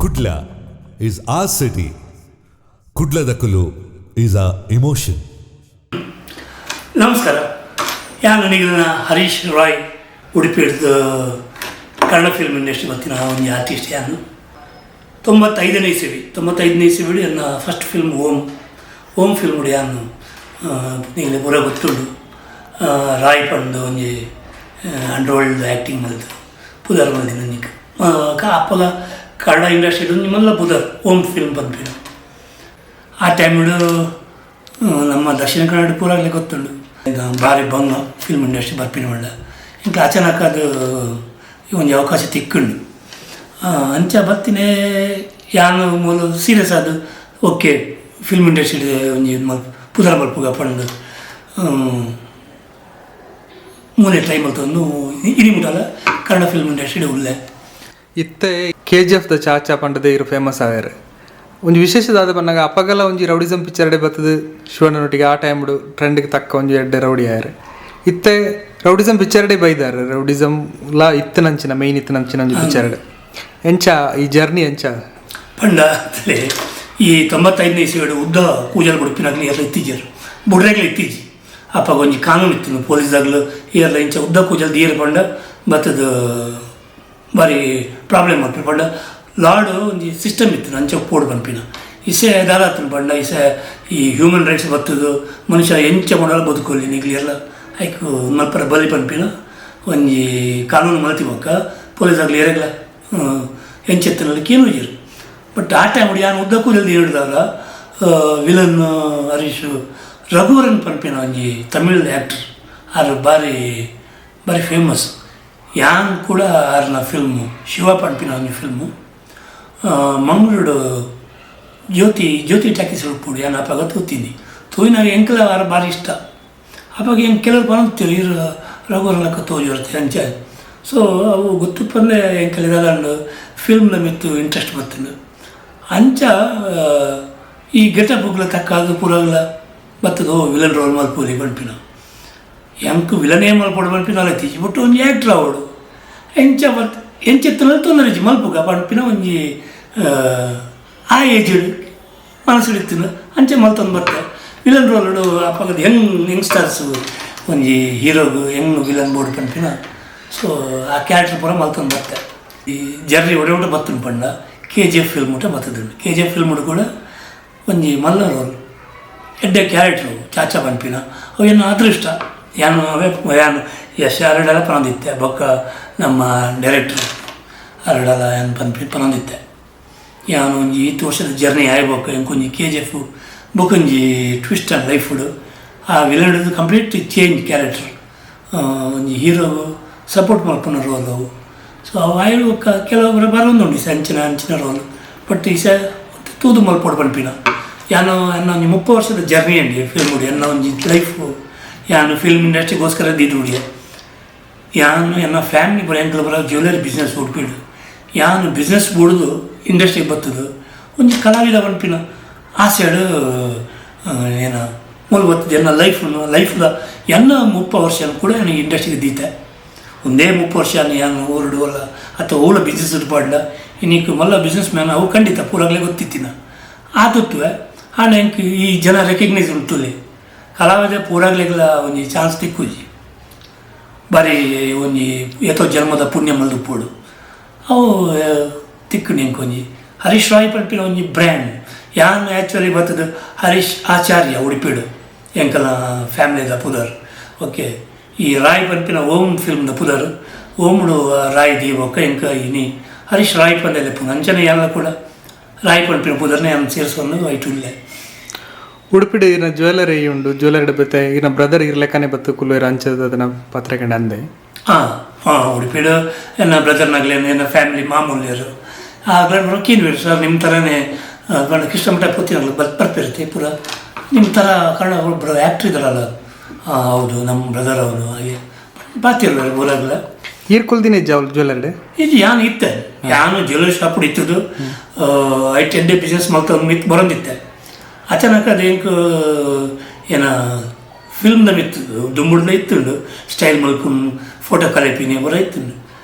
Kudla is our city. ಕುಡ್ಲದಕುಲು is a emotion. ನಮಸ್ಕಾರ. ಯಾನ್ ನಿಗಲ್ನ ಹರೀಶ್ ರಾಯ್, ಉಡುಪಿ ಹಿಡ್ದು ಕನ್ನಡ ಫಿಲ್ಮ್ ಇಂಡಸ್ಟ್ರಿ ಬತ್ತಿನ ಒಂಜಿ ಆರ್ಟಿಸ್ಟ್ ಯಾನು. 95ನೇ ಇಸವಿ, 95ನೇ ಇಸವಿಡು ಎನ್ನ first film ohm. Ohm film ಯಾನು ನಿಗಲೆ ಪೂರ ಗೊತ್ತುಂಡು. ರಾಯ್ ಪಂದ್ ಒಂಜಿ ಅಂಡರ್ವರ್ಲ್ಡ್ ಆ್ಯಕ್ಟಿಂಗ್ ಮಲ್ತು ಪುದರ್ ಮಲ್ದಿನ ನಿಕ್. ಅಪ್ಪಗ ಕನ್ನಡ ಇಂಡಸ್ಟ್ರಿ ಒಂಜಿ ಮಲ್ಲ ಪುದರ್ ಓಂ ಫಿಲ್ಮ್ ಪನ್ಪಿನ. ಆ ಟೈಮ್ಡು ನಮ್ಮ ದಕ್ಷಿಣ ಕನ್ನಡ ಪೂರಾಗ್ಲೆ ಗೊತ್ತುಂಡು, ಭಾರಿ ಬಂಗ ಫಿಲ್ಮ್ ಇಂಡಸ್ಟ್ರಿ ಬರ್ಪಿನ ಮಳ್ಳ. ಇಂಕ ಅಚಾನಕ್ ಅದು ಒಂಜಿ ಅವಕಾಶ ತಿಕ್ಕುಂಡು. ಅಂಚ ಬತ್ತಿನೇ ಯಾನು ಮೂಲು ಸೀರಿಯಸ್ ಅದು okay film industry ಒಂಜಿ ಮಲ್ಪ ಪುದರ್ ಮಲ್ಪುಗ ಪಂದ್ ಮೂಲೆ ಟ್ರೈ ಮಲ್ತೊಂದು ಇನಿ ಮುಟಲ ಕನ್ನಡ ಫಿಲ್ಮ್ ಇಂಡಸ್ಟ್ರಿ ಉಲ್ಲೆ. ಇತ್ತೆ K G F ದ ಚಾಚಾ ಪಂಡದೆ ಇರು ಫೇಮಸ್ ಆಯರ್. ಒಂಜಿ ವಿಶೇಷದಾದ ಪನ್ನಗ ಅಪಗಲ ಒಂಜಿ ರೌಡಿಸಮ್ ಪಿಕ್ಚರ್ ಬತ್ತದ ಶಿವಣ್ಣನೊಟ್ಟಿಗೆ ಆ ಟೈಮ್ ಟ್ರೆಂಡ್ಗೆ ತಕ್ಕ ಒಂಜಿ ಎಡ್ಡೆ ರೌಡಿ ಆಯರ್. ಇತ್ತೆ ರೌಡಿಸಮ್ ಪಿಕ್ಚರ್ ಬೈದಾರೆ, ರೌಡಿಸಮ್ ಲಾ ಇತ್ತನಂಚಿನ ಮೇನ್ ಇತ್ತನಂಚಿನ ಒಂಜಿ ಪಿಕ್ಚರ್. ಎಂಚ ಈ ಜರ್ನಿ ಎಂಚ ಪಂಡ ಈ 95ನೇ ಇಸವಿಡು ಉದ್ದ ಕೂಜಲ್ ಬುಡುಪಿನಾಗ್ಲಿ ಎಲ್ಲ ಇತ್ತೀಜರು ಬುಡ್ರೆಗ್ಲ ಇತ್ತೀಜಿ. ಅಪ್ಪಾಗ ಒಂಜಿ ಕಾನೂನು ಇತ್ತು, ಪೊಲೀಸ್ದಾಗ್ಲು ಏರ್ಲ ಇಂಚ ಉದ್ದ ಕೂಜಲ್ ದಿಯರ್ ಪಂಡ ಬತ್ತದ ಭಾರಿ ಪ್ರಾಬ್ಲಮ್ ಆಪಿ ಪಂಡ ಲಾಡು ಒಂಜಿ ಸಿಸ್ಟಮ್ ಇತ್ತು ಅಂಚ ಪೋಡು ಪನ್ಪಿನ. ಇಸೆ ದಾದಾತನ ಪಂಡ ಇಸೆ ಈ ಹ್ಯೂಮನ್ ರೈಟ್ಸ್ ಬತ್ತದು, ಮನುಷ್ಯ ಎಂಚ ಮಾಡಲ್ಲ ಬದುಕೊಲ್ಲಿ ನಿಗ್ಲಿ ಎಲ್ಲ ಐಕ್ ಮಲ್ಪರ ಬಲಿ ಪನ್ಪಿನ ಒಂಜಿ ಕಾನೂನು ಮಲ್ತಿ ಬೊಕ್ಕ ಪೊಲೀಸಾಗ್ಲಿ ಏರೆಗ್ಲ ಎಂಚೆತ್ತನಲ್ಲಿ ಕೇನುಜಿರು. ಬಟ್ ಆ ಟೈಮ್ ಯಾನು ಉದ್ದ ಕೂಜಲ್ ಹಿಡಿದಾಗ ವಿಲನ್ ಹರೀಶ್ ರಘುವರನ್ ಪನ್ಪಿನ ಒಂಜಿ ತಮಿಳ್ ಆ್ಯಕ್ಟರ್, ಆರು ಭಾರಿ ಭಾರಿ ಫೇಮಸ್. ಯಾನ್ ಕೂಡ ಆರ್ನ ಫಿಲ್ಮು ಶಿವ ಪನ್ಪಿನ ಒಂಜಿ ಫಿಲ್ಮು ಮಂಗಳೂರು ಜ್ಯೋತಿ ಜ್ಯೋತಿ ಟಾಕೀಸ್ ಉಪ್ಪುಡು ಯಾನ್ ಅಪಗ ತೂತೀನಿ. ತೂಯಿನಾಗ ಎಂಕಲ ಆರು ಭಾರಿ ಇಷ್ಟ. ಅವಾಗ ಹೆಂಗೆ ಕೆಲವರು ಪನೊಂತಿರು ಇರು ರಘುವರನಕ್ಕ ತೋಜಿ ಅಂಚ. ಸೊ ಅವು ಗೊತ್ತುಪ್ಪಂದೆ ಎಂಕಲ್ ಇದೆಲ್ಲ ಫಿಲ್ಮ್ನ ಮಿತ್ತು ಇಂಟ್ರೆಸ್ಟ್ ಬತ್ತಂಡು. ಅಂಚ ಈ ಗೆಟಪ್ ತಕ್ಕಾಗ ಪೂರಗ್ಲ ಬತ್ತದ ವಿಲನ್ ರೋಲ್ ಮಲ್ಪೋಲಿ ಪನ್ಪಿನ. ಎಂಕ್ ವಿಲನೇ ಮಲ್ಪೊಡು ಪನ್ಪಿನ ಅಲತ್ತೀಜಿ, ಬಟ್ ಒಂಜಿ ಆ್ಯಕ್ಟ್ರ್ ಆವಡು ಎಂಚ ಬತ್ ಎಂಚೆತ್ತನ ತೊಂದರೆ ಇಜ್ಜಿ ಮಲ್ಪುಗ ಪನ್ಪಿನ ಒಂಜಿ ಆ ಏಜ್ ಮನಸ್ಸು ಇತ್ತಿನ ಅಂಚೆ ಮಲ್ತೊಂದು ಬತ್ತೆ. ವಿಲನ್ ರೋಲ್ ಅಪ್ಪಗದ ಯಂಗ್ ಯಂಗ್ಸ್ಟರ್ಸ್ ಒಂಜಿ ಹೀರೋಗು Young villain board ಪನ್ಪಿನ. ಸೊ ಆ ಕ್ಯಾರೆಕ್ಟರ್ ಪೂರ ಮಲ್ತೊಂದು ಬತ್ತೆ. ಈ ಜರ್ರಿ ಒಡೆ ಒಡೆ ಬತ್ತುಂಡು ಪಂಡ K G F film ಊಟ ಬತ್ತದುಂಡು. K G F film ಕೂಡ ಒಂಜಿ ಮಲ್ಲ ರೋಲ್, ಎಡ್ಡೆ ಕ್ಯಾರೆಕ್ಟ್ರು ಚಾಚಾ ಪನ್ಪಿನ. ಅವು ಏನು ಅದೃಷ್ಟ ಯಾನು ಅವೇ ಯಾನು ಯಶ್ ಅರಡಲ ಪನೊಂದಿತ್ತೆ, ಬೊಕ್ಕ ನಮ್ಮ ಡೈರೆಕ್ಟ್ರ್ ಅರಡಲ ಏನು ಪನ್ಪಿ ಪನೊಂದಿತ್ತೆ. ಯಾನು ಒಂಜಿ ಈತ್ ವರ್ಷದ ಜರ್ನಿ ಆಯ್ಬೊಕ್ಕ ಎಂಕೊಂಜಿ K G F ಬೊಕೊಂಜಿ twist and ಲೈಫುಡು ಆ villain complete change character, ಒಂಜಿ ಹೀರೋ ಸಪೋರ್ಟ್ ಮಲ್ಪುನ ರೋಲ್ ಅವು. ಸೊ ಅವು ಆಯ್ಲು ಬೊಕ್ಕ ಕೆಲವೊಬ್ಬರು ಬರೋದುಂಡು ಈ ಅಂಚಿನ ಅಂಚಿನ ರೋಲ್, ಬಟ್ ಈ ಸ ತೂದು ಮಲ್ಪೊಡು ಪನ್ಪಿನ. ಯಾನು ಎನ್ನ ಒಂಜಿ 30 ವರ್ಷದ ಜರ್ನಿ ಅಂಡಿ ಫಿಲ್ಮ್ ಎನ್ನ ಒಂಜಿ ಲೈಫು. ಯಾನು ಫಿಲ್ಮ್ ಇಂಡಸ್ಟ್ರಿಗೋಸ್ಕರ ದೀದುಡಿಯ. ಯಾನು ಎನ್ನ ಫ್ಯಾಮಿಲಿ ಬರ ಎಂಕಲ್ ಬರ ಜ್ಯುವೆಲರಿ ಬಿಸ್ನೆಸ್ ಉಡ್ಪಿಡು. ಯಾನು ಬಿಸ್ನೆಸ್ ಬುಡ್ದು ಇಂಡಸ್ಟ್ರಿಗೆ ಬತ್ತದು ಒಂಜಿ ಕಲಾವಿದ ಪನ್ಪಿನ ಆಸೆಡು ಏನ ಮೂಲ ಬತ್ತದ ಎನ್ನ ಲೈಫ್ ಲೈಫ್ದ ಎನ್ನ 30 ವರ್ಷ ಕೂಡ ನಾನು ಇಂಡಸ್ಟ್ರಿಗೆ ದೀತೆ. ಒಂದೇ 30 ವರ್ಷ ಯಾನು ಊರುಡು ಅಲ್ಲ ಅಥವಾ ಓಲ ಬಿಸ್ನೆಸ್ ಪಾಡ್ಲ ಇನ್ನೀಕ ಮಲ್ಲ ಬಿಸ್ನೆಸ್ ಮ್ಯಾನ್ ಅವು ಖಂಡಿತ ಪೂರಾಗಲೇ ಗೊತ್ತಿತ್ತಿನ ಆತತ್ವೆ. ಆಂಡ ಎಂಕ್ ಈ ಜನ ರೆಕಗ್ನೈಸ್ ಉಂಟುಲೆ ಕಲಾವಿದ ಪೂರಾಗ್ಲೆಗ್ಲ ಒಂಜಿ ಚಾನ್ಸ್ ತಿಕ್ಕುಜಿ. ಬಾರಿ ಒಂಜಿ ಏತೋ ಜನ್ಮದ ಪುಣ್ಯ ಮಲ್ದುಪ್ಪೊಡು ಅವು ತಿಕ್ಕುಂಡು ಎಂಕ್. ಒಂಜಿ ಹರೀಶ್ ರಾಯ್ ಪನ್ಪಿನ ಒಂಜಿ ಬ್ರ್ಯಾಂಡ್. ಯಾನ್ ಆ್ಯಕ್ಚುಲಿ ಬತ್ತದ ಹರೀಶ್ ಆಚಾರ್ಯ ಉಡುಪಿಡು ಎಂಕಲ ಫ್ಯಾಮಿಲಿದ ಪುದರ್. ಓಕೆ, ಈ ರಾಯ್ ಪನ್ಪಿನ ಓಂ ಫಿಲ್ಮ್ದ ಪುದರ್ ಓಮ್ಡು ರಾಯ್ ದೀವೊಕ್ಕ ಎಂಕ ಇನಿ ಹರೀಶ್ ರಾಯ್ ಪಂದೆಲೆ ಪುನ ಅಂಚನೆ ಯಾನ್ಲ ಕೂಡ ರಾಯ್ ಪನ್ಪಿನ ಪುದರ್ನೆ ಯಾನ್ ಸೇರಿಸೊಂದು ಐಟ್ ಉಲ್ಲೆ. ಉಡುಪಿಡು ಇರ್ನ ಜ್ಯುವೆಲರಿ ಉಂಡು, ಜ್ಯುವೆಲರಿ ಬತ್ತೆ ಇರ್ನ ಬ್ರದರ್ ಇರ್ಲೆಕ್ಕನೆ ಬತ್ತು ಕುಲ್ವೇರ ಅಂಚದ ಅದನ್ನ ಪತ್ರಿಕೆ ಅಂದೆ. ಹಾಂ ಹಾಂ, ಉಡುಪಿಡು ಎನ್ನ ಬ್ರದರ್ನಾಗಲಿ ಎನ್ನ ಫ್ಯಾಮಿಲಿ ಮಾಮೂಲಿಯರು ಆಗಲೇ ಕೇನ್ವೇರು ಸರ್ ನಿಮ್ಮ ಥರನೇ ಕನ್ನಡ ಕೃಷ್ಣಮಠ ಪೂತಿನಾಗಲು ಬರ್ಪಿರುತ್ತೆ ಪೂರ ನಿಮ್ಮ ಥರ ಕನ್ನಡ ಒಬ್ಬರು ಆ್ಯಕ್ಟ್ರ್ ಇದ್ದಾರಲ್ಲ. ಹಾಂ ಹೌದು, ನಮ್ಮ ಬ್ರದರ್ ಅವನು ಹಾಗೆ ಬಾತಿರ್ಲಾರ ಊರಾಗಲ. ಈರ್ ಕುಲ್ದಿನ ಜ್ಯುವೆಲರಿ ಇದು ಯಾನು ಇತ್ತೆ ಯಾನು ಜ್ಯುವೆಲರಿ ಶಾಪ್ ಇತ್ತದು ಐಟ್ ಎಡ್ಡೆ ಬಿಸ್ನೆಸ್ ಮಲ್ತೊಂದು ಮಿತ್ ಬರೋದಿತ್ತೆ. ಅಚಾನಕ್ ಅದು ಎಂಕ್ ಏನ ಫಿಲ್ಮ್ದ ಮಿತ್ತು ದುಂಬುಡ್ದ ಇತ್ತುಂಡು ಸ್ಟೈಲ್ ಮಲ್ಪುನ್ ಫೋಟೋ ಕಲೆಪಿನಿ ಬರ ಇತ್ತುಂಡು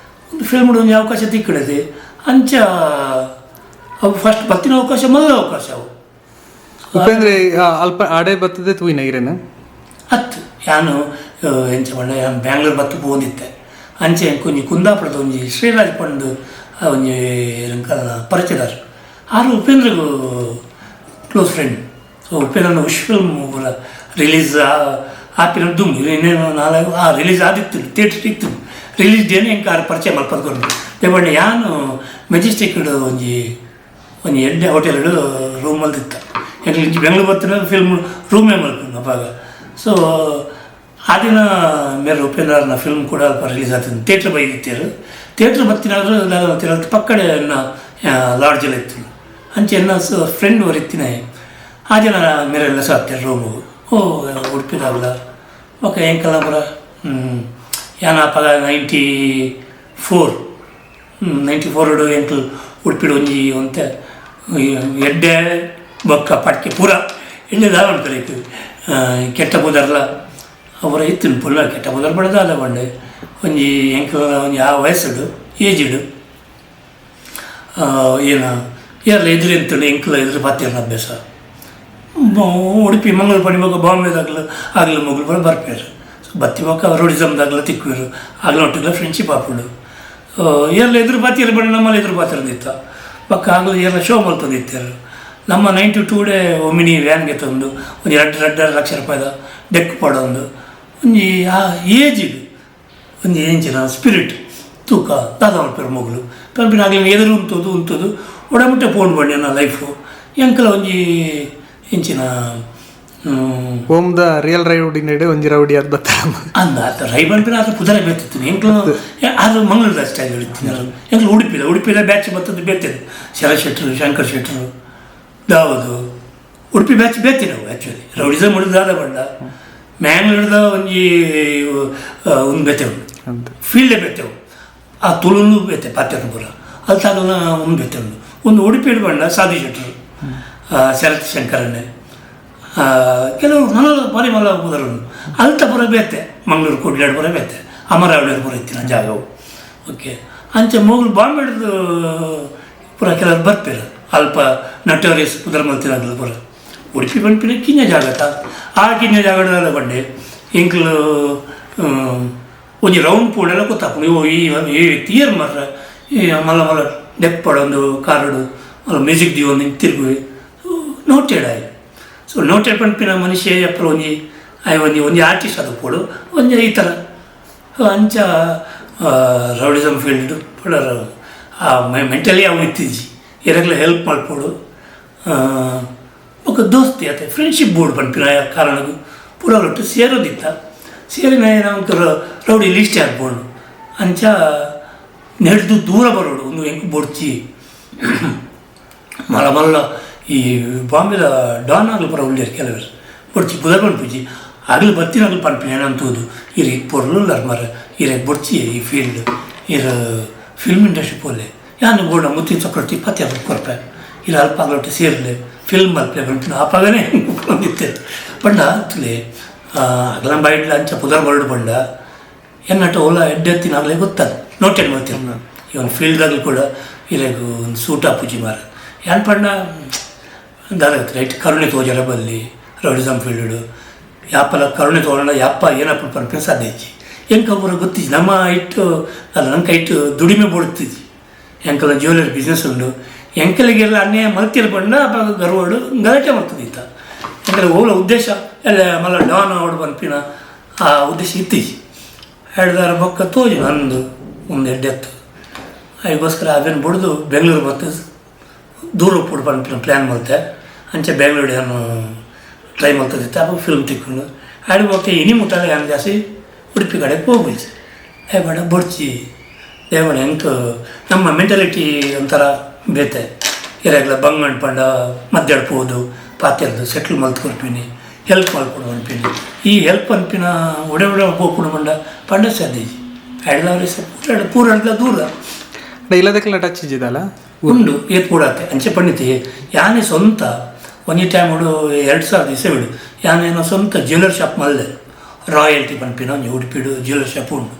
ಒಂದು ಫಿಲ್ಮ್ ಒಂಜಿ ಅವಕಾಶ ತಿಕ್ಕಡದೆ ಅಂಚ ಅವು ಫಸ್ಟ್ ಬತ್ತಿನ ಅವಕಾಶ ಮೊದಲ ಅವಕಾಶ ಅವು. ಉಪೇಂದ್ರೆ ಅಲ್ಪ ಆಡೆ ಬತ್ತದೆ ತೂಯಿನ ಇರೇನು ಅತ್ತು ಯಾನು ಎಂಚ ಪಂಡ ಯಾನು ಬ್ಯಾಂಗ್ಳೂರು ಬತ್ತು ಪೋಂದಿತ್ತೆ ಅಂಚೆ ಒಂಜಿ ಕುಂದಾಪುರದ ಒಂಜಿ ಶ್ರೀರಾಜ್ ಪಂಡು ಒಂಜಿ ಪರಿಚಯದಾರ ಆರು ಉಪೇಂದ್ರಗೂ close friend. So ಉಪೇಂದ್ರನ wish film ಪೂರ ರಿಲೀಸ್ ಆಪಿನ ದುಮ್ ಇನ್ನೇನು ನಾಲ್ಕು ಆ ರಿಲೀಸ್ ಆದಿತ್ತು ಥಿಯೇಟ್ರ್ ಇತ್ತು ರಿಲೀಸ್ ಡೇನೆ ಎಂಕ ಆರು ಪರಿಚಯ ಮಲ್ಪದ್ಕೊಂಡು ದೇವಣ್ಣ ಯಾನು ಮೆಜೆಸ್ಟಿಕ್ ಒಂಜಿ ಒಂಜಿ ಎಡ್ಡೆ ಹೋಟೆಲ್ ರೂಮ್ ಮಲ್ದಿತ್ತ ಎಂಕ್ಲು ಇಂಚಿ ಬೆಂಗ್ಳೂರು ಬರ್ತಿನ ಫಿಲ್ಮ್ ರೂಮೇ ಮಲ್ಕೊಂಡು ಅವಾಗ. ಸೊ ಆ ದಿನ ಮೇರೆ ಉಪೇಂದ್ರನ ಫಿಲ್ಮ್ ಕೂಡ ಅಲ್ಪ ರಿಲೀಸ್ ಆಗ್ತದೆ ಥಿಯೇಟ್ರ್ ಬೈದಿತ್ತೇರು ಥಿಯೇಟ್ರ್ ಬತ್ತಿನಾದ್ರು ಪಕ್ಕಡೆ ಲಾಡ್ಜೆಲ್ಲ ಇತ್ತು ಅಂಚೆ ಎನ್ನ ಫ್ರೆಂಡ್ ಇತ್ತಿನ ಆ ಜನ ಮೇರೆಲ್ಲ ಸಾಕ್ತಾರೆ ರೂಮು ಓ ಉಡುಪಿದಾಗಲ ಓಕೆ ಎಂಕಲ್ಲ ಪುರ ಯಾನ ಅಪಗ 94 ಎಂಕಲ್ ಉಡುಪಿಡು ಒಂಜಿ ಒಂತೆ ಎಡ್ಡೆ ಬೊಕ್ಕ ಪಟ್ಕೆ ಪೂರ ಎಣ್ಣೆ ದಾದ ಉಂಟು ಕೆಟ್ಟ ಪುದರ್ಲ ಅವರ ಇತ್ತು ಪುಲ್ಲ ಕೆಟ್ಟ ಪುದರ್ ಬಡ ದಾದ ಬಂಡೆ ಒಂಜಿ ಎಂಕಲ್ ಒಂಜಿ ಆ ವಯಸ್ಸುಡು ಏಜಿಡು ಏನ ಏರ್ಲ ಎದುರು ಎಂತುಂಡು ಎಂಕಲ್ ಎದುರು ಪಾತಿರ್ನ ಅಭ್ಯಾಸ ಉಡುಪಿ ಮಂಗಳೂರು ಪಣಿಮೊಕ್ಕ ಬಾಂಬೆದಾಗಲು ಆಗಲು ಮೊಗಲು ಬರ ಬರ್ಪೇರು. ಸೊ ಬತ್ತಿ ಮೊಕ್ಕ ರೋಡಿಸಮ್ದಾಗಲ ತಿಕ್ಕುವರು ಆಗಲ ಒಟ್ಟಿಗೆ ಫ್ರೆಂಡ್ಶಿಪ್ ಆಪುಂಡು ಏರ್ಲ ಎದುರು ಪಾತಿರ ಬಣ್ಣ ನಮ್ಮಲ್ಲಿ ಎದುರು ಪಾತಿರಂದಿತ್ತ ಪಕ್ಕ ಆಗಲು ಏರ್ಲ ಶೋ ಮಲ್ತಂದಿತ್ತೇರು ನಮ್ಮ 92 ಡೇ ಒಮಿನಿ ವ್ಯಾನ್ಗೆ ತಂದು ಒಂದು 2.5 ಲಕ್ಷ ರೂಪಾಯಿದ ಡೆಕ್ ಪಡೊಂದು ಒಂಜಿ ಆ ಏಜಿಗೆ ಒಂಜಿ ಎಂಚಿನ ಸ್ಪಿರಿಟ್ ತೂಕ ದಾದ ಮಲ್ಪೇರು ಮೊಗಲು ಪಂಪಿನ ಆಗಲಿ ಎದುರು ಉಂತದು ಉಂತದು ಒಡಮುಟ್ಟೆ ಫೋನ್ ಬಣ್ಣಿ ನನ್ನ ಲೈಫು ಎಂಕಲ ಒಂಜಿ ಎಂಚಿನ ohm the real rowdy ನೆಡೆ ಒಂಜಿ ರೌಡಿ ಅದು ಬತ್ತ ಅಂದ ಆತ ರೈ ಬಂಪಿನ ಆತ ಪುದರ ಬೇತಿತ್ತು ಎಂಕ್ಲು ಅದು ಮಂಗಳೂರದ ಸ್ಟೈಲ್ ಹಿಡಿತೀನಿ ಎಂಕ್ಲು ಉಡುಪಿದ ಉಡುಪಿದ ಬ್ಯಾಚ್ ಬತ್ತದ್ದು ಬೇತಿದ್ದು ಶರತ್ ಶೆಟ್ಟರು ಶಂಕರ್ ಶೆಟ್ಟರು ದಾವದು ಉಡುಪಿ ಬ್ಯಾಚ್ ಬೇತಿ ನಾವು ಆ್ಯಕ್ಚುಲಿ ರೌಡಿಸಮ್ ಹಿಡಿದು ದಾದ ಬಂಡ ಮ್ಯಾಂಗ್ಳೂರ್ದ ಒಂಜಿ ಒಂದು ಬೇತೆವು ಫೀಲ್ಡೇ ಬೇತೆವು ಆ ತುಳುನು ಬೇತೆ ಪಾತ್ಯನ ಪೂರ ಅಲ್ಲಿ ತಾಗಲ ಒಂದು ಬೇತೆ ಉಂಡು ಒಂದು ಉಡುಪಿ ಬಂಡ ಸಾಧು ಶೆಟ್ಟರು ಶರತ್ ಶಂಕರನ್ನೇ ಕೆಲವರು ಮಲ ಬಾರಿ ಮಲ ಪುದರು ಅಲ್ತ ಪುರ ಬೇತೆ ಮಂಗಳೂರು ಕುಡ್ಲಾಡು ಪುರ ಬೇತೆ ಅಮರಾವಳಿಯವ್ರ ಪುರ ಇತ್ತಿನ ಜಾಗವು ಓಕೆ ಅಂಚೆ ಮೊಗಲು ಬಾಂಬೆಡ್ದು ಪುರ ಕೆಲವರು ಬರ್ಪೇರು ಅಲ್ಪ ನಟೋರಿಯಸ್ ಪುದರ್ ಮಲ್ತಿನಾಗಲು ಪುರ ಉಡುಪಿ ಬಂಪಿನ ಕಿಂಜ ಜಾಗತ ಆ ಕಿಂಜ ಜಾಗದ ಬಂಡೆ ಎಂಕ್ಲು ಒಂಜಿ ರೌಂಡ್ ಪೂಡೆಲ್ಲ ಗೊತ್ತಾಪುಂಡು ಇವು ಈ ಈ ವ್ಯಕ್ತಿ ಏರ್ ಮರ್ರ ಈ ಮಲ್ಲ ಮಲ್ಲ ಡೆಕ್ ಪಡೊಂದು ಕಾರುಡು ಮಲ್ಲ ಮ್ಯೂಸಿಕ್ ದಿವೊಂದು ತಿರುಗುವೆ ನೋಟೆಡ್ ಆಯ್. ಸೊ ನೋಟೆಡ್ ಪನ್ಪಿನ ಮನುಷ್ಯ ಅಪ್ರ ಒಂಜಿ ಆಯ್ ಒಂಜಿ ಒಂಜಿ ಆರ್ಟಿಸ್ಟ್ ಅದು ಪೋಡು ಒಂಜಿ ಈ ಥರ ಅಂಚ ರೌಡಿಸಮ್ ಫೀಲ್ಡ್ ಪೂರ ಆ ಮೆಂಟಲಿ ಅವು ಇತ್ತಿಜ್ಜಿ ಏರಾಗ್ಲ ಹೆಲ್ಪ್ ಮಲ್ಪೋಡು ಬೊಕ ದೋಸ್ತಿ ಆತೆ ಫ್ರೆಂಡ್ಶಿಪ್ ಬೋರ್ಡ್ ಪನ್ಪಿನ ಕಾರಣಗೂ ಪೂರ ಒಟ್ಟು ಸೇರೋದಿತ್ತ ಸೇರಿನ ಏನಂತ ರೌಡಿ ಲಿಸ್ಟ್ ಆಗ್ಬೋದು ಅಂಚ ನೆಡ್ದು ದೂರ ಬರೋಡು ಒಂದು ಎಂಕು ಬೊಡ್ಚಿ ಮಲ್ಲ ಮಲ್ಲ ಈ ಬಾಂಬೆದ ಡಾನ್ ಆಗಲು ಪರ ಉಳ್ಳೇರು ಕೆಲವರು ಬೊಡ್ಚಿ ಪುದರ್ ಪನ್ಪುಜಿ ಆಗಲು ಬತ್ತಿನಾಗಲು ಪನ್ಪಿನ ಏನಂತೋದು ಇರ್ ಪೊರ್ಲು ಮರ ಇರ ಬೊಡ್ಚಿ ಈ ಫೀಲ್ಡ್ ಇರ ಫಿಲ್ಮ್ ಇಂಡಸ್ಟ್ರಿ ಪೋಲೆ ಯಾನು ಬೋರ್ಡ ಮುತ್ತಿನ ಚಕ್ರವರ್ತಿ ಪತ್ತೆ ಕೊರ್ಪೆ ಇರ ಅಲ್ಪ ಆಗಲೊಟ್ಟು ಸೇರ್ಲೆ ಫಿಲ್ಮ್ ಮಲ್ಪಲೆ ಪನ್ಪಿನ ಆಪಾಗನೇ ಬಂದಿತ್ತೆ ಬಣ್ಣ ತುಲೆ ಅಗಲ ಬಾಯಿಡ್ಲ ಅಂಚ ಪುದರ್ ಬರಡು ಬಂಡ ಎನ್ನಟ ಓಲ ಎಡ್ಡೆತ್ತಿನಾಗಲೇ ಗೊತ್ತಲ್ಲ ನೋಟೆಡ್ ಮಾಡ್ತೀನಿ ಇವನ್ ಫೀಲ್ಡ್ದಾಗಲೂ ಕೂಡ ಇರಗು ಒಂದು ಸೂಟ ಪೂಜಿ ಮಾರ ಏನ್ ಪಂಡ ದಾದಾಗತ್ತೆ ರೈಟ್ ಕರುಣೆ ತೋಜರ ಬಲ್ಲಿ ರೌಡಿಸಮ್ ಫೀಲ್ಡ್ ಯಾಪಲ ಕರುಣೆ ತೋಜಣ ಯಾಪ ಏನಪ್ಪ ಪನ್ಪಿನ ಸಾಧ್ಯ ಇಜ್ಜಿ ಎಂಕ ಪೂರ ಗೊತ್ತಿಜ್ಜಿ ನಮ್ಮ ಇಟ್ಟು ಅಲ್ಲ ನಂಗೆ ಇಟ್ಟು ದುಡಿಮೆ ಬೋಡುತ್ತಿಜ್ಜಿ ಎಂಕಲ ಜ್ಯುವೆಲರಿ ಬಿಸ್ನೆಸ್ ಉಂಡು ಎಂಕಲಿಗೆಲ್ಲ ಅನ್ಯಾಯ ಮಲ್ತಿರ ಬಂಡ ಅಪ್ಪ ಗರ್ವಡು ಗಲಾಟೆ ಮಾಡ್ತದಿತ್ತ ಯಾಕಂದರೆ ಓಲ ಉದ್ದೇಶ ಎಲ್ಲ ಮಲ್ಲ ಡಾನ್ ಅವಡು ಪನ್ಪಿನ ಆ ಉದ್ದೇಶ ಇತ್ತೀಚೆ ಹೇಳ್ದಾರ ಬೊಕ್ಕ ತೋಜು ನಂದು ಒಂದು ಎಡ್ಡೆತ್ತು ಅದಕ್ಕೋಸ್ಕರ ಅವೇನು ಬಡ್ದು ಬೆಂಗಳೂರು ಮತ್ತು ದೂರ ಪೋಡು ಪನ್ಪಿನ ಪ್ಲ್ಯಾನ್ ಮಲ್ತೆ ಅಂಚೆ ಬೆಂಗಳೂರು ನಾನು ಟ್ರೈ ಮಲ್ತದಿತ್ತು ಅವಾಗ ಫಿಲ್ಮ್ ತಿಕ್ಕೊಂಡು ಆಡಿ ಹೋಗ್ತೆ ಇನಿ ಮುಟ್ಟಾಗ ಏನು ಜಾಸ್ತಿ ಉಡುಪಿ ಕಡೆಗೆ ಹೋಗ್ಬಿಡ್ಸಿ ದೇವಣ ಬೊಡ್ಚಿ ದೇವಣ ಎಂಕ ನಮ್ಮ ಮೆಂಟಾಲಿಟಿ ಒಂಥರ ಬೇತೆ ಇರಾಗಲ ಬಂಗಂಡ್ ಪಂಡ ಮದ್ದಾಡ್ಬೋದು ಪಾತೆರ್ದು ಸೆಟ್ಲ್ ಮಲ್ತ್ ಕೊರ್ಪಿನಿ ಹೆಲ್ಪ್ ಮಲ್ಪೊಡು ಅನ್ಪಿನಿ ಈ ಹೆಲ್ಪ್ ಅನ್ಪಿನ ಒಡೆ ಒಡೆ ಪೋಪುಡು ಪಂಡ ಪಂಡ ಸಾಧ್ಯ ಎಡ್ಲವ್ರೆ ಪೂರ ಪೂರ ಎಡ್ಲ ದೂರ ಇಲ್ಲದಕ್ಕೆಲ್ಲ ಟಚ್ ಇದ್ದಿದ್ದಲ್ಲ ಉಂಡು ಏತ್ ಕೂಡತ್ತೆ ಅಂಚೆ ಪಂಡಿತಿ ಯಾನೇ ಸ್ವಂತ ಒಂದೇ ಟೈಮ್ ಉಡು 2000 ದಿವಸ ಬಿಡು ಯಾನೇನೋ ಸ್ವಂತ ಜ್ಯುವೆಲರ್ ಶಾಪ್ ಮಲ್ದೆ ರಾಯಲ್ಟಿ ಪನ್ಪಿನ ಒಂಜಿ ಉಡುಪಿಡು ಜ್ಯುವೆಲರ್ ಶಾಪ್ ಉಂಡು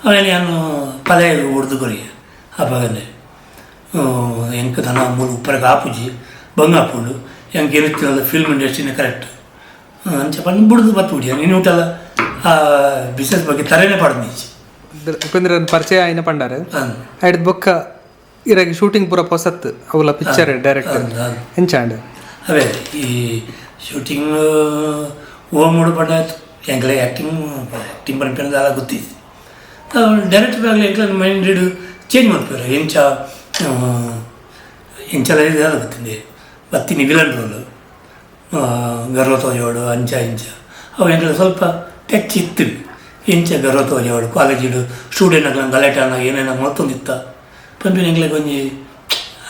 ಆಮೇಲೆ ಯಾನು ಪಲೆ ಹೊಡೆದು ಕೊರಿಗೆ ಅಪ್ಪಗನೆ ಎಂಕ್ ದನ ಮೂಲು ಉಪ್ಪರಗ ಆಪುಜಿ ಬಂಗ ಆಪುಂಡು ಎಂಕ್ ಏನಿತ್ತಿನಲ್ಲ ಫಿಲ್ಮ್ ಇಂಡಸ್ಟ್ರಿನೇ ಕರೆಕ್ಟ್ ಅಂಚ ಪಂದ್ ಬುಡ್ದು ಬತ್ತುಡಿ ನೀನು ಊಟಲ್ಲ ಆ ಬಿಸ್ನೆಸ್ ಬಗ್ಗೆ ತರೆನೇ ಪಾಡ್ದು. ಉಪೇಂದ್ರನ ಪರಿಚಯ ಆಯ್ನ ಪಂಡಾರೆ ಐಡ್ ಬೊಕ್ಕ ಇರಾಗಿ ಶೂಟಿಂಗ್ ಪೂರ ಪೊಸತ್ ಅವಲ ಪಿಕ್ಚರ್ ಡೈರೆಕ್ಟರ್ ಎಂಚಾಂಡ್ ಅವೇ ಈ ಶೂಟಿಂಗ್ ಓ ಮೂಡು ಪಂಡ ಎಂಕ್ಲೆ ಆ್ಯಕ್ಟಿಂಗ್ ಆ್ಯಕ್ಟಿಂಗ್ ಪನ್ಪಿನ ದಾಲ ಗೊತ್ತಿತ್ತು. ಡೈರೆಕ್ಟರ್ ಆಗಲಿ ಎಂಕ್ಲೆ ಮೈಂಡ್ ಚೇಂಜ್ ಮಾಡ್ತಾರೆ ಎಂಚ ಎಂಚಲ ದಾಲ ಗೊತ್ತಿದೆ ಬತ್ತೀನಿ ವಿಲನ್ ರೋಲು ಗರ್ವ ತೋಜೋಡು ಅಂಚ ಇಂಚ ಅವು ಎಂಕ್ಲೆ ಸ್ವಲ್ಪ ಟಚ್ ಇತ್ತು. ಎಂಚ ಗರ್ವ ತೋಜೋಡು ಕಾಲೇಜಿಡು ಸ್ಟೂಡೆಂಟ್ ಆಗ್ಲ ಗಲಾಟೆ ಅನ್ನ ಏನೇನ ಮತ್ತೊಂದಿತ್ತ ಪಂಪಿನ ಎಂಕ್ಲೆ ಒಂಜಿ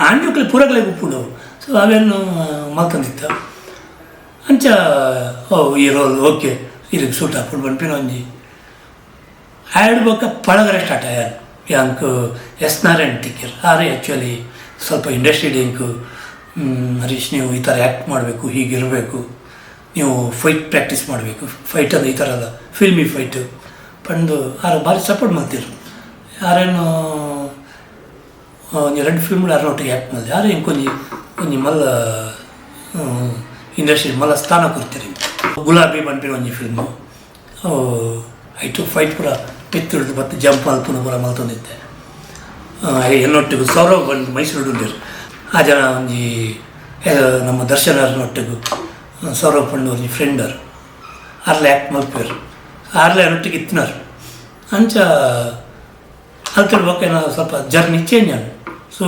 ಆಂಜೋಕ್ಲೆ ಪೂರಗ್ಲೆ ಉಪ್ಪುಂಡು. ಸೊ ಅವೇನು ಮತ್ತೊಂದಿತ್ತ ಅಂಚ ಓ ಈ ರೋಲ್ ಓಕೆ ಇದಕ್ಕೆ ಸೂಟ್ ಹಾಕೊಂಡು ಪನ್ಪಿನ ಒಂಜಿ ಆ್ಯಡ್ ಬೊಕ್ಕ ಪಳಗರೆ ಸ್ಟಾರ್ಟ್ ಆಯ ಯಾಂಕ್ ಎಸ್ ನಾರಾಯಣ್ ತಿಕ್ಕಿರ್ ಆರೆ ಆ್ಯಕ್ಚುಲಿ ಸ್ವಲ್ಪ ಇಂಡಸ್ಟ್ರಿ ಎಂಕ್ ಹರೀಶ್ ನೀವು ಈ ಥರ ಆ್ಯಕ್ಟ್ ಮಾಡಬೇಕು, ಹೀಗಿರಬೇಕು, ನೀವು ಫೈಟ್ ಪ್ರಾಕ್ಟೀಸ್ ಮಾಡಬೇಕು, ಫೈಟ್ ಅಂದರೆ ಈ ಥರ ಅಲ್ಲ ಫಿಲ್ಮಿ ಫೈಟು ಪಂದು ಆರು ಭಾರಿ ಸಪೋರ್ಟ್ ಮಾಡ್ತಿರು. ಯಾರೇನು ಒಂಜಿ ರಡ್ಡ್ ಫಿಲ್ಮ್ ಯಾರನ್ನೊಟ್ಟಿಗೆ ಆ್ಯಕ್ಟ್ ಮಾಡಿದೆ ಯಾರು ಇಂಕೊಂಜಿ ಒಂಜಿ ಮಲ್ಲ ಇಂಡಸ್ಟ್ರಿ ಮಲ್ಲ ಸ್ಥಾನ ಕೊಡ್ತೀರಿ. ಗುಲಾಬಿ ಪನ್ಪಿನ ಒಂಜಿ film height fight ಪೂರ ಪಿತ್ತು ಹಿಡಿದು ಮತ್ತು ಜಂಪ್ ಮಲ್ಪುನ ಪೂರ ಮಲ್ತೊಂದಿತ್ತೆ. ಎನ್ನೊಟ್ಟಿಗೂ ಸೌರವ್ ಬಂದು ಮೈಸೂರು ಉಂಡಿರು ಆ ಜನ ಒಂಜಿ ನಮ್ಮ ದರ್ಶನರನ್ನೊಟ್ಟಿಗೂ ಸೌರವ್ ಪಂಡು ಒಂಜಿ ಫ್ರೆಂಡರು ಆರ್ಲೆ ಆ್ಯಕ್ಟ್ ಮಲ್ಪೇರು ಆರ್ಲೆ ಅನ್ನೊಟ್ಟಿಗೆ ಇತ್ತಿನಾರು. ಅಂಚ ಅಲ್ತಿಡ್ಬೇಕು ಏನೋ ಸ್ವಲ್ಪ ಜರ್ನಿ ಚೇಂಜ್ ಆಗ ಸೊ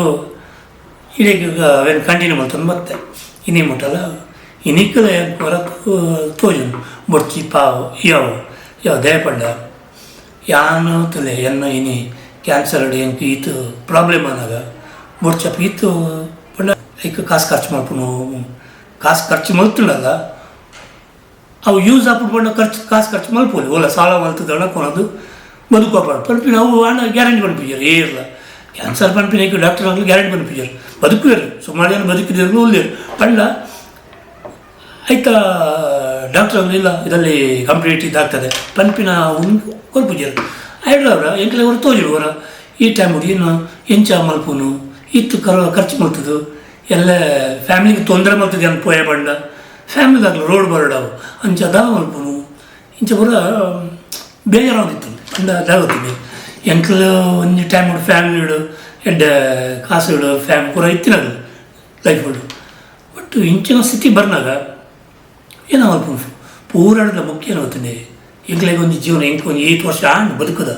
ಇಡೀ ಅವೇನು ಕಂಟಿನ್ಯೂ ಮಲ್ತೊಂದು ಮತ್ತೆ ಇನಿ ಮುಟ್ಟಲ್ಲ ಇನಿಕ್ಕಲ ಹೊರ ತೋಜುಂಡು ಬೊಡ್ಚಿ ಪಾವು ಯಾವ ಯಾವ ದಯಪಂಡ ಯಾನು ತುಲೆ ಎನ್ನ ಇನಿ ಕ್ಯಾನ್ಸರ್ ಎಂಕ್ ಈತು ಪ್ರಾಬ್ಲಮ್ ಅನ್ನಾಗ ಬೊಡ್ಚಪ್ಪ ಈತು ಪಂಡ ಐಕ್ ಕಾಸು ಖರ್ಚು ಮಲ್ಪುನು ಕಾಸು ಖರ್ಚು ಮಲ್ತುಂಡಲ್ಲ ಅವು ಯೂಸ್ ಆಪುಂಡು ಪಂಡ ಖರ್ಚು ಕಾಸು ಖರ್ಚು ಮಲ್ಪೋಲಿ ಓಲ ಸಾಲ ಮಲ್ತದಣ ಕೊನದು ಬದುಕೋಪಾಡು ಪನ್ಪಿನ ಅವು ಹಣ ಗ್ಯಾರಂಟಿ ಪನ್ಪಿಜಾರು ಏರ್ಲ ಕ್ಯಾನ್ಸರ್ ಪನ್ಪಿನ ಡಾಕ್ಟರ್ ಆಗಲಿ ಗ್ಯಾರಂಟಿ ಪನ್ಪಿಜಾರು ಬದುಕುವೇರು ಸುಮಾರು ಜನ ಬದುಕಿದ್ರು ಉಳ್ಳೇರು ಪಂಡ ಆಯ್ತಾ ಡಾಕ್ಟರ್ ಆಗಲಿ ಇಲ್ಲ ಇದರಲ್ಲಿ ಕಂಪ್ಲೀಟ್ ಇದಾಗ್ತದೆ ಪನ್ಪಿನ ಉಂಡು ಕೊಲ್ಪುಜಾರು ಐಡ್ರವ್ರ ಎಂಕ್ಲೆ ಅವರು ತೋಜರು ಅವರ ಈ ಟೈಮ್ ಏನು ಎಂಚ ಮಲ್ಪುನು ಇತ್ತು ಖರ್ಚು ಮಲ್ತದು ಎಲ್ಲ ಫ್ಯಾಮಿಲಿಗೆ ತೊಂದರೆ ಮಲ್ತದೆ ಅಂತ ಪೋಯ ಬಂಡ ಫ್ಯಾಮಿಲಿದಾಗಲಿ ರೋಡ್ ಬರಡವು ಅಂಚ ದಾವ ಮಲ್ಪುನು ಇಂಚ ಪೂರ ಬೇಜಾರಾಗಿತ್ತು ಪಂಡ ದಾವತ್ತಿನಿ ಎಂಕ್ಲು ಒಂಜಿ ಟೈಮ್ ಫ್ಯಾಮಿಲಿ ಇಡು ಎಡ್ಡೆ ಕಾಸು ಇಡು ಫ್ಯಾಮ್ ಪೂರ ಇತ್ತಿನದು ಲೈಫ್ ಇಡು ಬಟ್ ಇಂಚಿನ ಸ್ಥಿತಿ ಬರ್ನಾಗ ಏನೋ ಮಲ್ಪುನು ಪೂರಾಡದ ಮುಖ್ಯ ಏನಾಗುತ್ತದೆ ಎಂಕ್ಲೆಗ್ ಒಂಜಿ ಜೀವನ ಎಂಕ್ ಒಂಜಿ 8 ವರ್ಷ ಆಂಡ್ ಬದುಕುದ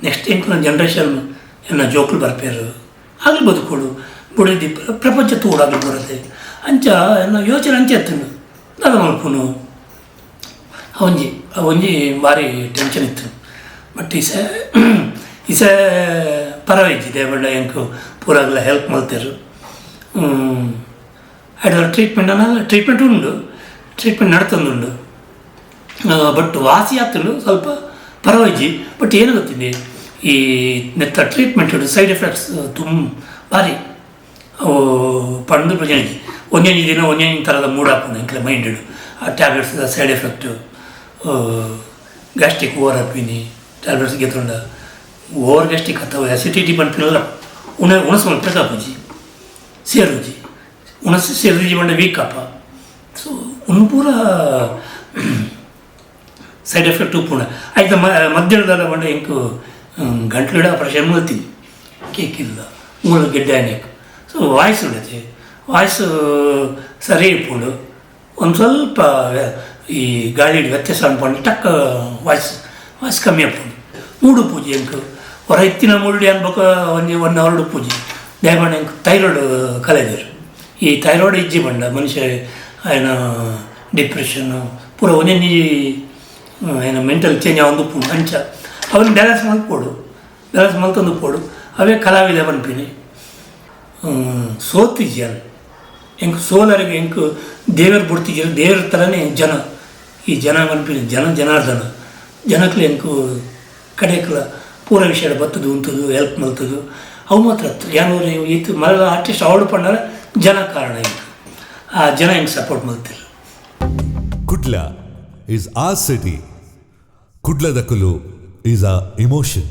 ನೆಕ್ಸ್ಟ್ ಎಂಕ್ಲ ಜನ್ರೇಷನ್ ಎನ್ನ ಜೋಕುಲು ಬರ್ಪೇರು ಆಗಲಿ ಬದುಕೋಡು ಬುಡದಿ ಪ್ರಪಂಚ ತೋಡಾಗಲಿ ಬರುತ್ತೆ ಅಂಚ ಎನ್ನ ಯೋಚನೆ ಅಂಚೆ ಎತ್ತುಂಡು ದಾದ ಮಲ್ಪುನು ಅವೊಂಜಿ ಅವೊಂಜಿ ಭಾರಿ ಟೆನ್ಷನ್ ಇತ್ತು. ಬಟ್ ಇಸೆ ಇಸೆ ಪರವಾಯಿಜಿ ದೇವಣ್ಣ ಎಂಕ್ ಪೂರಾಗ್ಲ ಹೆಲ್ಪ್ ಮಲ್ತೇರು. ಅಡ್ಡ ಟ್ರೀಟ್ಮೆಂಟ್ ಅನ್ನ ಟ್ರೀಟ್ಮೆಂಟ್ ಉಂಡು ಟ್ರೀಟ್ಮೆಂಟ್ ನಡ್ತಂದುಂಡು ಬಟ್ ವಾಸಿ ಆತುಂಡು ಸ್ವಲ್ಪ ಪರವಾಯಿಜಿ. ಬಟ್ ಏನು ಗೊತ್ತಿದೆ ಈ ನೆತ್ತ treatment side effects ತುಂಬ ಭಾರಿ ಅವು ಪಂಡು ಪ್ರಜೆ ಒಂದೊಂದು ದಿನ ಒಂದೊಂದು ಥರದ ಮೂಡ್ ಹಾಕೊಂಡು ಎಂಕ್ಲೆ ಮೈಂಡ್ ಆ tablets side effect gastric over ಹಾಪಿನಿ tablets ಗೆತ್ತುಂಡ over gastric ಅಥವಾ ಆ್ಯಸಿಡಿಟಿ ಪನ್ಪಿನಲ್ಲ ಉಣಸು ಮಲ್ಪೆಗ್ ಆಪುಜಿ ಸೇರುಜಿ ಉಣಸು ಸೇರುಜಿ ಪಂಡ ವೀಕ್ ಆಪ ಸೊ ಉಂದು ಪೂರ ಸೈಡ್ ಎಫೆಕ್ಟ್ ಉಪ್ಪುಂಡ ಆಯ್ತು. ಮಧ್ಯಾಹ್ನದ ಪಂಡ ಎಂಕ್ ಗಂಟ್ಲಿಡ ಆಪರೇಷನ್ ಮಲ್ತೀನಿ ಕೇಕ್ ಇಲ್ಲ ಮೂಲ ಗೆಡ್ಡೆ ಆನೇಕ್ ಸೊ ವಾಯ್ಸ್ ಉಂಡತೆ ವಾಯ್ಸ್ ಸರಿ ಇಪ್ಪುಂಡು ಒಂದು ಸ್ವಲ್ಪ ಈ ಗಾಳಿ ವ್ಯತ್ಯಾಸ ಅನ್ಕೊಂಡು ಟಕ್ ವಾಯ್ಸ್ ವಾಯ್ಸ್ ಕಮ್ಮಿ ಆಪುಂಡು. ಮೂಡು ಪೂಜೆ ಎಂಕ್ ಹೊರ ಎತ್ತಿನ ಮುಳ್ಳಿ ಅನ್ಬೇಕ ಒಂಜಿ 1 ಅವರ್ ಪೂಜೆ ದಯಮಾಡಿ ಎಂಕ್ ಥೈರಾಯ್ಡ್ ಕಲೆದರು ಈ ಥೈರಾಯ್ಡ್ ಇಜ್ಜಿ ಬಂಡ ಮನುಷ್ಯ ఆయన ಡಿಪ್ರೆಷನ್ ಪೂರ ಒಂದೊಂಜಿ ఆయన మెంಟಲ್ ಚೇಂಜ್ ಆವೊಂದು ಉಪ್ಪುಂಡು ಅಂಚ ಅವನ್ ಬ್ಯಾಲೆನ್ಸ್ ಮಲ್ಪೊಡು ಬ್ಯಾಲೆನ್ಸ್ ಮಲ್ತೊಂದು ಉಪ್ಪೊಡು ಅವೇ ಕಲಾವಿದ ಪನ್ಪಿನಿ ಸೋತಿಜ್ಜಿ ಎಂಕ್ ಸೋಲರಿಗೆ ಎಂಕ್ ದೇವರು ಬುಡ್ತಿಜ್ಜೆರ್ ದೇವ್ರ ಥರನೇ ಜನ ಈ ಜನ ಪನ್ಪಿನಿ ಜನ ಜನಾರ್ದನ ಜನಕ್ಲು ಎಂಕ್ ಕಡೆಕ್ಲ ಪೂರ ವಿಷಯ ಬತ್ತದು ಉಂತದು ಹೆಲ್ಪ್ ಮಲ್ತದು ಅವು ಮಾತ್ರ ಯಾನೂರು ಇತ್ತು ಮಲ್ಲ ಆರ್ಟಿಸ್ಟ್ ಅವಾರ್ಡ್ ಪಂಡಾರ ಜನ ಕಾರಣ ಎಂಕ್ ಆ ಜನ ಎಂಕ್ ಸಪೋರ್ಟ್ ಮಲ್ತಿರು. Kudla is our city. ಕುಡ್ಲದಕುಲು is a emotion.